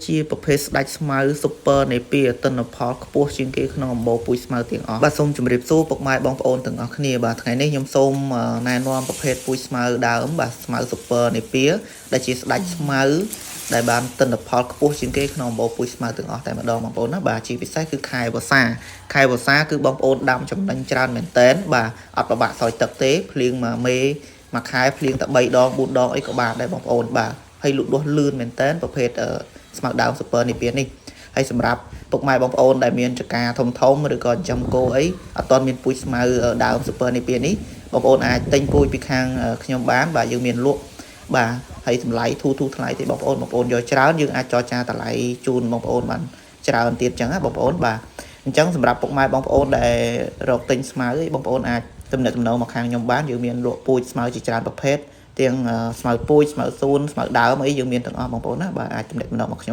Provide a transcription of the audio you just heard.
ជាប្រភេទស្ដេចស្មៅ Super Napier ទិន្នផលខ្ពស់ជាងគេក្នុងអំបូរពូជស្មៅទាំងអស់បាទសូមជម្រាបសួរពុកម៉ែបងប្អូនទាំងអស់គ្នាបាទថ្ងៃនេះខ្ញុំសូមណែនាំប្រភេទពូជស្មៅដើមបាទស្មៅ Super Napier ដែលជាស្ដេចស្មៅដែលបានទិន្នផលខ្ពស់ជាងគេក្នុងអំបូរពូជស្មៅទាំងអស់តែម្ដងបងប្អូនណាបាទជាពិសេសគឺខែវស្សាខែវស្សាគឺបងប្អូនដាំចំណេញច្រើនមែនតែនបាទអត់ពិបាកសោយទឹកទេភ្លៀងមួយមេមួយខែភ្លៀងតែ3ដង4ដងអីក៏បានដែរបងប្អូនបាទហើយលូតលាស់លឿនមែនតែនប្រភេទស្មៅដើម Super Napier នេះហើយសម្រាប់ពុកម៉ែបងប្អូនដែលមានចការធំធំឬក៏ចិញ្ចឹមគោអីអត់ទាន់មានពូជស្មៅដើម Super Napier នេះបងប្អូនអាចទិញពូជពីខាងខ្ញុំបានបាទយើងមានលក់បាទហើយតម្លៃធូរធូរថ្លៃទេបងប្អូនបងប្អូនយកច្រើនយើងអាចចរចាតម្លៃជូនបងប្អូនបានច្រើនទៀតចឹងណាបងប្អូនបាទអញ្ចឹងសម្រាប់ពុកម៉ែបងប្អូនដែលរកទិញស្មៅអីបងប្អូនអាចទំនាក់ទំនងមកខាងខ្ញុំបានយើងមានលក់ពូជស្មៅជាច្រើនប្រភេទទាំងស្មៅពូជស្មៅសួនស្មៅដើមអីយើងមានទាំងអស់បងប្អូនណាបាទអាចទំនាក់ទំនងមកខ្ញុំ។